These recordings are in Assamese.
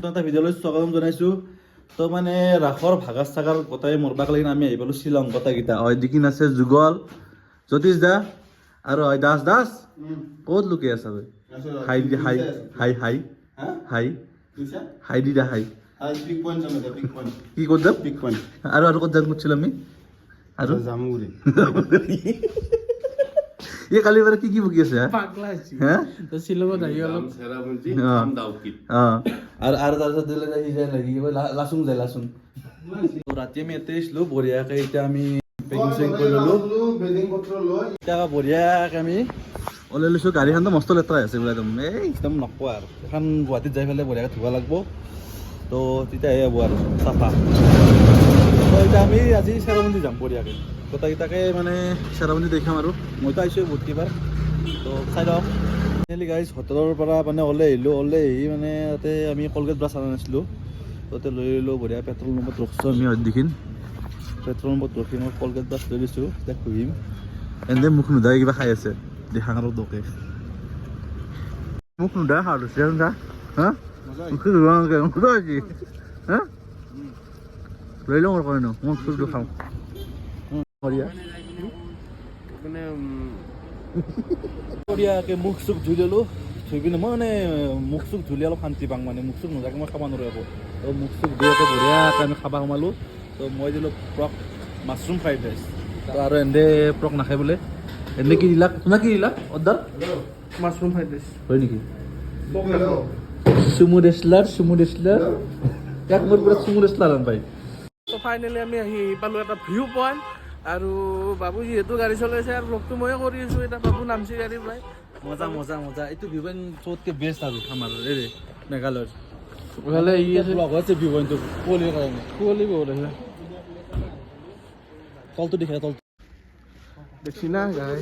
নতুন এটা ভিডিঅ'লৈ স্বাগতম জনাইছোঁ। তো মানে ৰাসৰ ভাগাৰ চাগাৰ গোটাই মৰবাক লাগি আমি আহি পালোঁ শ্বিলং গোটাইকেইটা। হয় দিকিন আছে যুগল, জ্যোতিষ দা আৰু হয় দাস। দাস, ক'ত লুকাই আছা তই? হাই দি, হাই হাই হাই হাই হাই দি দা হাই। কি ক'ত যাম? আৰু আৰু ক'ত যাম কৈছিলোঁ আমি? আৰু জামুগুৰি। এই কালি বাৰু কি কি বকি আছে হা? পাগলা হৈছে। হা? তো শ্বিলঙত আহি অলপ অঁ, আৰু আৰু তাৰপিছত দিলে সি যায় লাগি কিবা লাচুং যায় লাচুং। তো ৰাতি আমি ইয়াতে আহিছিলোঁ বঢ়িয়াকৈ। এতিয়া আমি পেকিং চেকিং কৰি ল'লোঁ। এতিয়া বঢ়িয়াকৈ আমি ওলাই লৈছোঁ। গাড়ীখনতো মস্ত লেতেৰা হৈ আছে বোলে একদম, এই একদম নকোৱা আৰু। এখন গুৱাহাটীত যাই পেলাই বঢ়িয়াকৈ ধুব লাগিব, তো তেতিয়াহে হ'ব আৰু চাফা। তো এতিয়া আমি আজি চেৰাপুঞ্জী যাম বঢ়িয়াকৈ গোটেইকেইটাকে, মানে চেৰাপুঞ্জী দেখাম। আৰু মইতো আহিছোঁৱেই বহুত কেইবাৰ, তো চাই লওক। ফাইনেলি গাইজ, হোটেলৰ পৰা মানে ওলাই আহিলোঁ। ওলাই আহি মানে তাতে আমি কলগেট ব্ৰাছ অনা নাছিলোঁ, তাতে লৈ ল'লোঁ বঢ়িয়া। পেট্ৰল পাম্পত ৰখিছোঁ আমি দেখিন। পেট্ৰল পাম্পত ৰখি মই কলগেট ব্ৰাছ লৈ লৈছোঁ, এতিয়া ঘঁহিম। এনে মুখ নুধাই কিবা খাই আছে দেখাং আৰু দকে মুখ নুধাই খাওঁ লৈছে। হা, মুখ ধোৱা কি হা লৈ লওঁ আৰু মই চুৰটো খাওঁ বঢ়িয়া। মানে বঢ়িয়াকৈ মুখ চুখ ধুই ল'লোঁ। ধুই পিনে মই মানে মুখ চুখ ধুলে অলপ শান্তি পাওঁ, মানে মুখ চুখ নোধোৱাকৈ মই খাব নোৱাৰোঁ একো। তো মুখ চুখ ধুই আকৌ বঢ়িয়াকৈ আমি খাব সোমালোঁ। তো মই দিলোঁ পৰ্ক মাছৰুম ফ্ৰাইড ৰাইচ। তো আৰু এন্দে পৰ্ক নাখায় বোলে। এন্দে কি দিলা? তোমাক কি দিলা অৰ্ডাৰ? Mushroom fried rice. হয় নেকি? চুমু ৰেচলাৰ, চুমু ৰেচলাৰ, ইয়াক মোৰ পুৰা চুমু ৰেচলাৰ আন পাই। তো ফাইনেলি আমি আহি পালোঁ এটা ভিউ পইণ্ট। আৰু বাবু যিহেতু গাড়ী চলাইছে আৰু ব্লগটো ময়ে কৰি আছোঁ, এতিয়া বাবু নামছি গাড়ী পাই। মজা মজা মজা। এইটো ভিউ পইণ্ট চবতকৈ বেষ্ট আৰু আমাৰ এই মেঘালয়ৰ। ইফালে ই আছে। লগ হৈছে ভিউ পইণ্টটো কুঁৱলীৰ কাৰণে। কুঁৱলী বহুত আছে। তলটো দেখে, তলটো। দেখছি না গাই?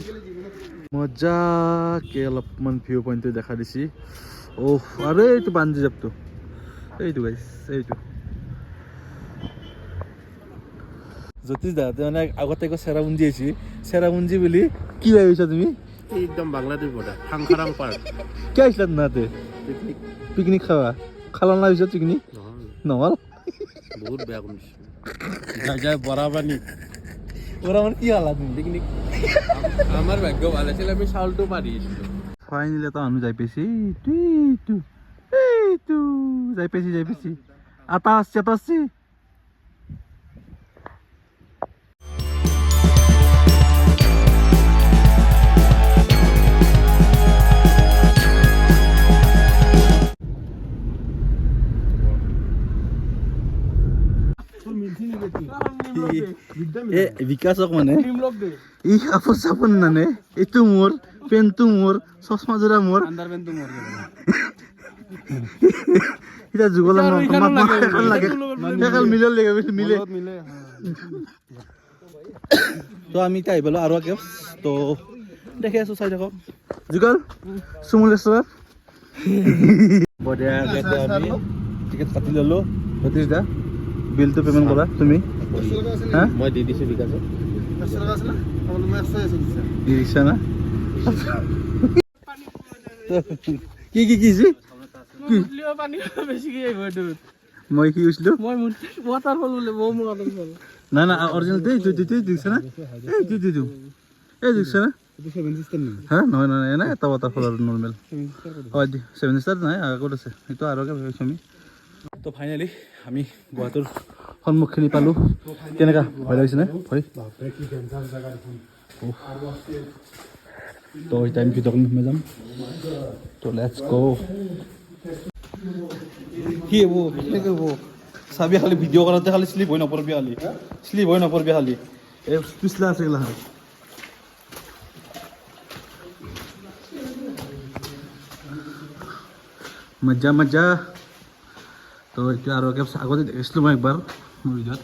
মজাকে অলপমান ভিউ পইণ্টটো দেখা দিছি। অহ, আৰু এইটো বাঞ্জি জাপটো, এইটো গাইছ, এইটো জ্যোতিষ দাহঁতে মানে আগতে একবাৰ চেৰাপুঞ্জী আহিছি। চেৰাপুঞ্জী বুলি কি ভাবিছা তুমি? একদম বাংলাদেশ বৰ্ডাৰ, থাংখাৰাং পাৰ্ক। কিয় আহিছিলা তাহাঁতে? পিকনিক। পিকনিক খাবা। খালা না পিছত পিকনিক? নহ'ল। বহুত বেয়া কৰিছোঁ। যাই যাই বৰাপানী। ওৰা মানে কি খালা তুমি? পিকনিক। আমাৰ ভাগ্য ভাল আছিল, আমি চাউলটো পাৰি আহিছিলোঁ। ফাইনেলি এটা মানুহ যাই পাইছি। এইটো এইটো এইটো যাই পাইছি, যাই পাইছি। আটা আসছে, আটা আসছে। এ বিকাশক মানে ই কাপোৰ চাপোৰ নানে। এইটো মোৰ পেণ্টটো, মোৰ চশমা যোৰা মোৰ। আন্দাৰ পেণ্টটো মোৰ। এতিয়া যুগল আৰু এইখনো লাগে। এখন লাগে, এখন মিলৰ লাগে, মিলে। তো আমি এতিয়া আহি পালোঁ আৰু কেবছ। তো দেখি আছোঁ, চাই থাকক। যুগল চুমুল ৰেষ্টুৰেণ্ট বঢ়িয়াকৈ এতিয়া আমি টিকেট কাটি ল'লোঁ। সতীশ দা, বিলটো পে'মেণ্ট কৰা তুমি। হা? মই দি দিছোঁ বিকাশক। দি দিছা না? কি কি কি হৈছে? পানী বেছিকে আহিব এইটোত। মই কি কৈছিলোঁ? মই ৱাটাৰফল বোলে, বম ৱাটাৰফল। না না, অৰিজিনেল দেই। তুই তুই দিছে না? এই তুই তুই তুই এই দিছে না? হা, নহয় নহয়, এনে এটা ৱাটাৰফল আৰু নৰ্মেল। হয়, ছেভেন ষ্টাৰ নাই, আগত আছে সেইটো আৰু ভাবিছোঁ আমি। তো ফাইনেলি আমি গুৱাহাটীৰ সন্মুখখিনি পালোঁ। কেনেকুৱা ভয় লাগিছে নে ভয়? তো এতিয়া আমি ভিতৰত সোমাই যাম। তো let's গ'। কি হ'ব, কেনেকৈ হ'ব চাবি। খালি ভিডিঅ' কৰাতে খালি শ্লিপ হৈ নপৰবি, খালি শ্লিপ হৈ নপৰবি খালি। এই পিছলা আছে এইগিলা। মজা মজা। তো এতিয়া আৰু কেবছ আগতে দেখিছিলোঁ মই একবাৰ মোৰ ভিডিঅ'ত।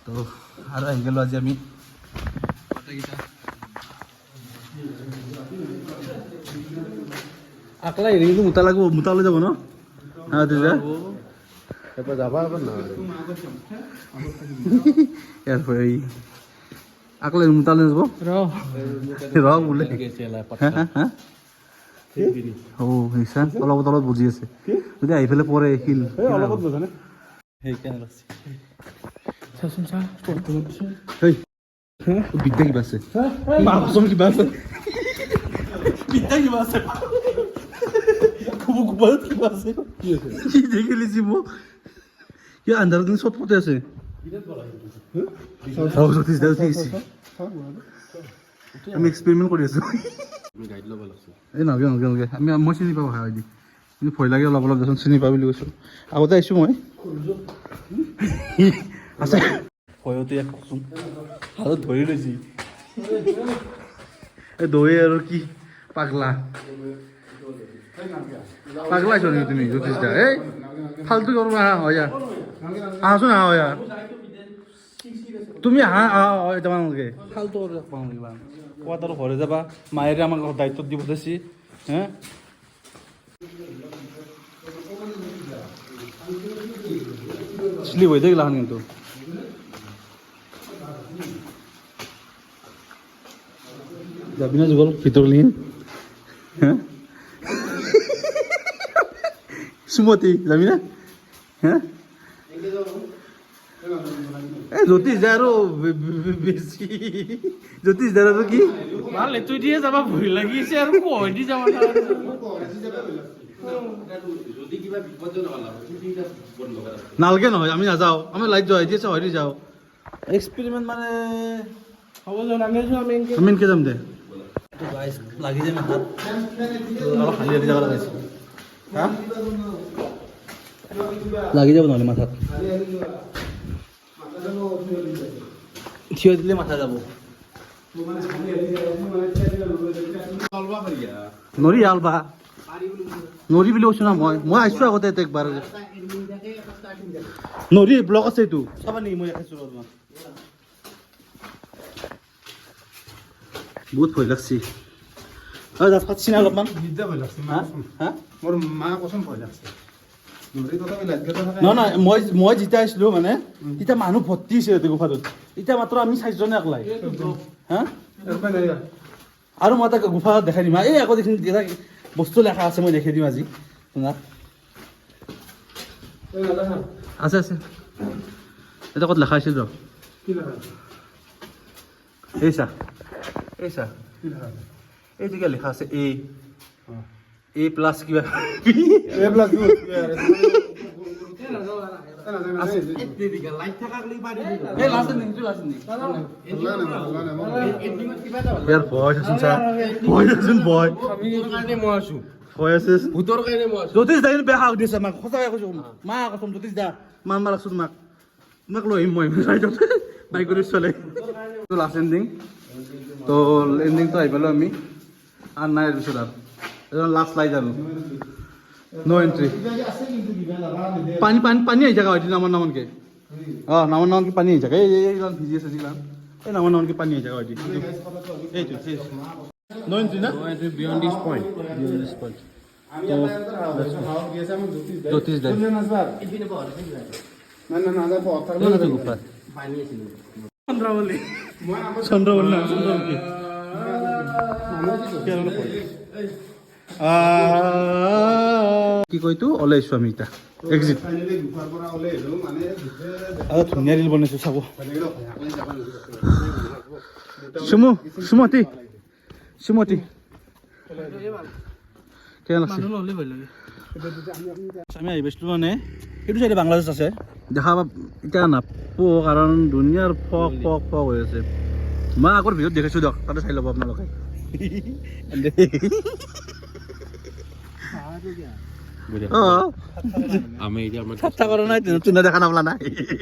তো আৰু আহি গ'লোঁ আজি আমি গোটেইকেইটা। আকলা হেৰি কিন্তু মোটা লাগিব, মোটা লৈ যাব ন। হা তেতিয়া এবাৰ যাবা এবাৰ নহয়। ইয়াৰ পৰা এই আকলা মোটা লৈ যাব। ৰ। ৰ বোলে। হা হা হা। অ' দেখিছা, অলপ তলত বুজি আছে। যদি আহি পেলাই পৰে শিল। অলপত বুজা নে? সেইকাৰণে লাগছে। চাচোন চা। হেই, বিদ্যা কিবা আছে, মা কচম কিবা আছে, বিদ্যা কিবা আছে, গোপালত কিবা আছে। কি আছে? কি দেখিলিছি মোক? কিয় আন্ধাৰত কিন্তু চটপটে আছে। জ্যোতিষ দা উঠি গৈছে। আমি এক্সপেৰিমেণ্ট কৰি আছো। আমি গাইড ল'ব লাগছে। এই নালাগে, নালাগে, নালাগে। মই চিনি পাওঁ হাৱাই দি, কিন্তু ভয় লাগে অলপ অলপ দেচোন। চিনি পাওঁ বুলি কৈছোঁ, আগতে আহিছোঁ মই। আছে ভয়তে ইয়াক কচোন হাতত ধৰি লৈছি। এই দৈ আৰু কি পাগলা পাগলা আছ নেকি তুমি জ্যোতিষ দা? এই ফাল্টু কৰিব আহা হয়, আহাচোন, আহা হয়। তুমি আহা, আহা হয়, যাব নালাগে। ফাল্টু কৰি ৰাখবা নালাগে। ক'ৰবাত আৰু ঘৰে যাবা, মায়েৰে আমাক দায়িত্ব দি পঠাইছি হে। স্লিপ হৈ থাকিলাখন কিন্তু। যাবি না যুগল ভিতর লিন? হ্যাঁ সুমতি, যাবি না? হ্যাঁ, এই জ্যোতিষ দা আৰু বেছি জ্যোতিষ দাৰ আৰু কি। ভাল এইটো দিয়ে যাবা ভয় লাগিছে আৰু কৈ দি যাব। যদি কিবা বিপদজনক হ'ল সেইকেইটা বন্ধ কৰা। নালগে নহয়, আমি নাযাওঁ। আমি লাইট যোৱা দি আছে, হয়তো যাওঁ। এক্সপেৰিমেণ্ট মানে হ'ব যোন, আমি যোৱা, আমি এনকে আমি এনেকে যাম দে। লাগি যায় মাথাত, অলপ হালি হালি যাব লগাইছে। হা। লাগি যাব নহ'লে মাথাত। থিয় দিলে মাথা যাব। নৰি আলবা, নৰি বুলি কৈছো না মই। মই আহিছো আগতে ইয়াতে একবাৰ। নৰি, ব্লক আছে এইটো, চাবা নেকি? মই দেখাইছো ৰ'বা তোমাক। বহুত ভয় লাগছি। অ দাস পাতছি না অলপমান। বিদ্যা ভয় লাগছে। হা হা। মোৰ মা কচম ভয় লাগছে। নদী তথাপি লাইট কেইটা থাকে। নহয় নহয়, মই যেতিয়া আহিছিলো মানে তেতিয়া মানুহ ভৰ্তি হৈছিল ইয়াতে গুফাটোত। এতিয়া মাত্ৰ আমি চাৰিজনে একলাই। হা। উপায় নাই। আৰু মই এটা গুফা দেখাই দিম। এই আগত এইখিনি এটা বস্তু লেখা আছে, মই দেখাই দিম আজি তোমাক। এই নালাগে। আছে আছে, এটা ক'ত লেখা আছিল ৰ। কি লেখা আছে? এই চা, এই চা। কি লেখা আছে? এইটো কিবা লেখা আছে, এ এ প্লাছ কিবা। A plus B. এই লাষ্ট নেকি? লাষ্ট নেকি? ইয়াৰ ভয় আছোন, চা, ভয় আছোন, ভয়। ভূতৰ কাৰণে মই আছো। ভয় আছে। ভূতৰ কাৰণে মই আছো। জ্যোতিষ দা কিন্তু বেয়া সাহস দিছে আমাক। সঁচাকৈ কৈছো, মা কচম, জ্যোতিষ দা মানবা লাগছো তোমাক। তোমাক লৈ আহিম মই ৰাইডত বাইক কৰি চলে। লাষ্ট এণ্ডিং তো, এণ্ডিংটো আহি পালোঁ আমি। আৰু নাই পিছত আৰু লাষ্ট লাইট আৰু ন' এণ্ট্ৰি। পানী পানী পানী আহি থাকে হয়তো নামান নামানকে। অঁ, নামান নামানকে পানী আহি থাকে। এই এইগিলান ভিজি আছে যিগিলান, এই নামান নামানকে পানী আহি থাকে হয়তো। এইটো ন' এণ্ট্ৰি না। Beyond this point. তো জ্যোতিষ দা এইটো গুফা। চন্দ্ৰাৱলী। চন্দ্ৰবল না, চন্দ্ৰমুখী। কি কয় এইটো? ওলাইছো আমি এতিয়া এক্সিট। আৰু ধুনীয়া ৰিল বনাইছো, চাব। সুমু, সুমতি, সুমতি, কেনে লাগছে? মানুহ নহ'লে ভয় লাগে। আমি আহি পাইছিলোঁ মানে সেইটো চাইডে বাংলাদেশ আছে, দেখা এতিয়া নাপো, কাৰণ ধুনীয়াৰ ফক ফক ফক হৈ আছে। মই আগৰ ভিডিঅ'ত দেখিছোঁ দিয়ক, তাতে চাই ল'ব আপোনালোকে। অঁ। আমি এতিয়া আমাৰ ঠাট্টা কৰা নাই, তুমি দেখা নাপালা নাই।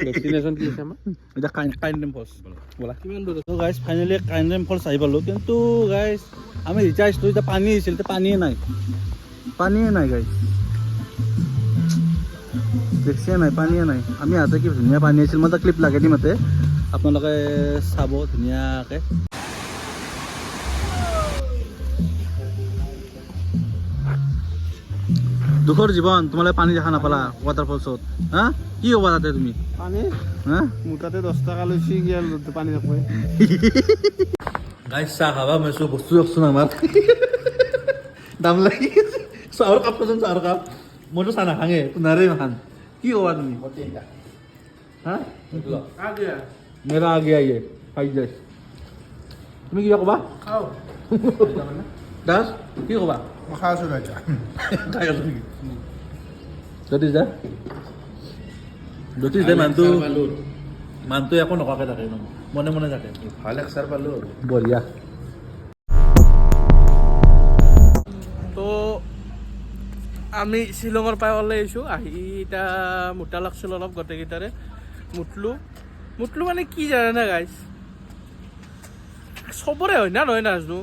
ডেষ্টিনেশ্যন কি আছে আমাৰ? এতিয়া কাইণ্ডেম ফলছ ব'লা। কিমান দূৰ? তো গাইজ, ফাইনেলি কাইণ্ডেম ফলছ আহি পালোঁ। কিন্তু গাইজ, আমি যেতিয়া আহিছিলোঁ এতিয়া পানী আহিছিল, এতিয়া পানীয়ে নাই, পানীয়ে নাই গাইজ। দেখছে নাই, পানীয়ে নাই। আমি আহোঁতে কি ধুনীয়া পানী আছিল। মই এটা ক্লিপ লগাই দিম তাতে, আপোনালোকে চাব ধুনীয়াকৈ। দুখৰ জীৱন, তোমালোকে পানী দেখা নাপালা ৱাটাৰফলছত। হা, কি ক'বা তাতে তুমি? পানী হা। মোৰ তাতে 10 টকা লৈছি, কি পানী নাপায়। গাইজ, চাহ খাবা মই বস্তু ৰাখছোন আমাৰ। দাম লাগি গৈছে। চাহৰ কাপ কচোন, চাহৰ কাপ। মইতো চাহ নাখাঙে, পোনাৰে নাখান। কি ক'বা তুমি? হা, মেৰা আগে আগে ফাইভ ডেজ। তুমি কিবা ক'বা দাস? কি ক'বা? মই খাই আছো এতিয়া। খাই আছো নেকি? জ্যোতিষ দা, জ্যোতিষ দা, মানুহটো একো নকৱাকে থাকে, মনে মনে থাকে। ভাল এক্সাৰ পালো আৰু। বঢ়িয়া। তো আমি শ্বিলঙৰ পৰা ওলাই আহিছোঁ। আহি এতিয়া মোটা লাগছিল অলপ, গোটেইকেইটাৰে মুতলো। মুতলো মানে কি জানানে গাইছ, চবৰে হয় না নহয় নাজানো,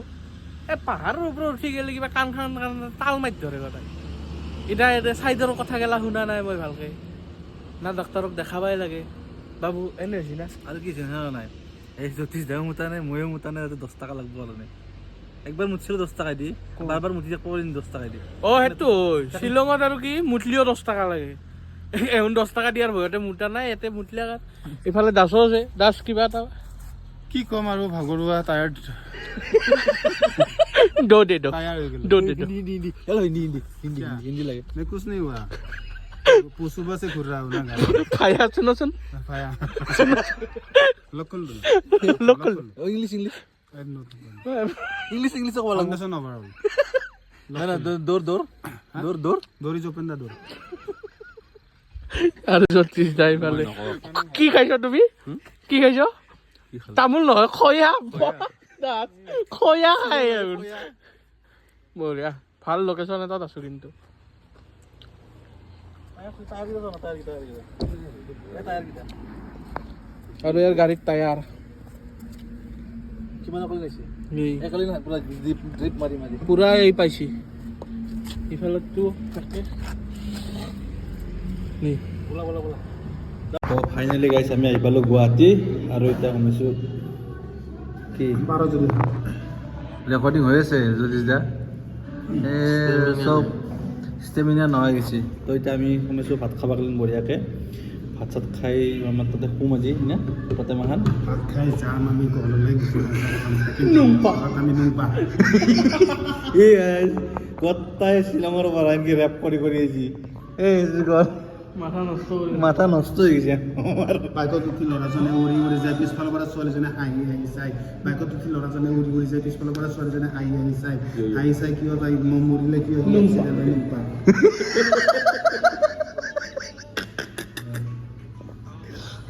এই পাহাৰৰ ওপৰত উঠি গ'লে কিবা কাণ খান কাণ তাল মাৰি ধৰে সদায়। এতিয়া এতিয়া চাইডৰ কথা গেলা শুনা নাই মই ভালকে, না ডাক্তৰক দেখাবাই লাগে বাবু, এনে হৈছে না। আৰু কি জানা নাই, এই জ্যোতিষ দাও মুতা নাই, ময়ো মুতা নাই। তাতে 10 টকা লাগব কাৰণে একবাৰ মুতিছিলো 10 টকা দি, বাৰ বাৰ মুতি থাকিব পাৰিম 10 টকা দি। অ, সেইটো হয়। শ্বিলঙত আৰু কি মুতলিও 10 টকা লাগে। এখন 10 টকা দিয়াৰ ভয়তে মুতা নাই। ইয়াতে মুতলে ইফালে দাসো আছে। দাস, কিবা এটা। কি ক'ম আৰু, ভাগৰুৱা, টায়াৰ্ড। দৌ দে দৌ। টায়াৰ হৈ গ'লো। দৌ দে দৌ। হিন্দি, হিন্দি, হিন্দি, হেল্ল, হিন্দি, হিন্দি, হিন্দি। হিন্দি লাগে। मैं कुछ नहीं हुआ, वो सुबह से घूर रहा हूँ ना गाड़ी। ভাইয়া, শুনচোন। भाया लोकल। লোকেল। অ, ইংলিছ, ইংলিছ। ইংলিছ, ইংলিছ ক'ব লাগিব। Foundation overall. নাই নাই, দৌৰ, দৌৰ, দৌৰ, দৌৰ। Door is open the door. আৰু জ্যোতিষ দা ইফালে কি খাইছ তুমি? কি খাইছ? তামোল নহয়, খয়া। দাঁত খয়া খাই আৰু। বঢ়িয়া, ভাল লোকেশ্যন এটাত আছো কিন্তু। আৰু ইয়াৰ গাড়ীত টায়াৰ। কিমান অকলে লাগিছে? একালি নহয়, পুৰা ড্ৰিপ ড্ৰিপ মাৰি মাৰি। পুৰা এই পাইছি। ইফালতো থাকে নি। ব'লা, ব'লা, ব'লা। তো ফাইনেলি গাইছ, আমি আহি পালোঁ গুৱাহাটী আৰু এতিয়া সোমাইছোঁ কি 12 যদি। ৰেকৰ্ডিং হৈ আছে জ্যোতিষ দা। এই চব ষ্টেমিনা নোহোৱা গৈছে। তো এতিয়া আমি সোমাইছোঁ ভাত খাব কাৰণে। বঢ়িয়াকৈ ভাত চাত খাই আমাৰ তাতে শুম আজি না তাতে মাখান। ভাত খাই যাম আমি ঘৰলৈ। নুংপা। আমি নুংপা। এই গোটাই শ্বিলঙৰ পৰা এনেকে ৰেপ কৰি কৰি আহিছি। এই মাথা নষ্ট কৰি মাথা নষ্ট হৈ গৈছে আমাৰ। বাইকত উঠি ল'ৰাজনে উৰি উৰি যায়, পিছফালৰ পৰা ছোৱালীজনে হাঁহি হাঁহি চাই। বাইকত উঠি ল'ৰাজনে উৰি উৰি যায়, পিছফালৰ পৰা ছোৱালীজনে হাঁহি হাঁহি চাই। হাঁহি চাই কিয় তাই মৰিলে কিয় নুংপা।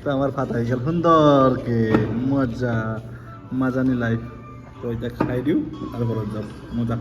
তো আমাৰ ভাত আহি গ'ল সুন্দৰকে, মজা, মাজানি লাইফ। তো এতিয়া খাই দিওঁ আৰু ঘৰত যাম, মজা।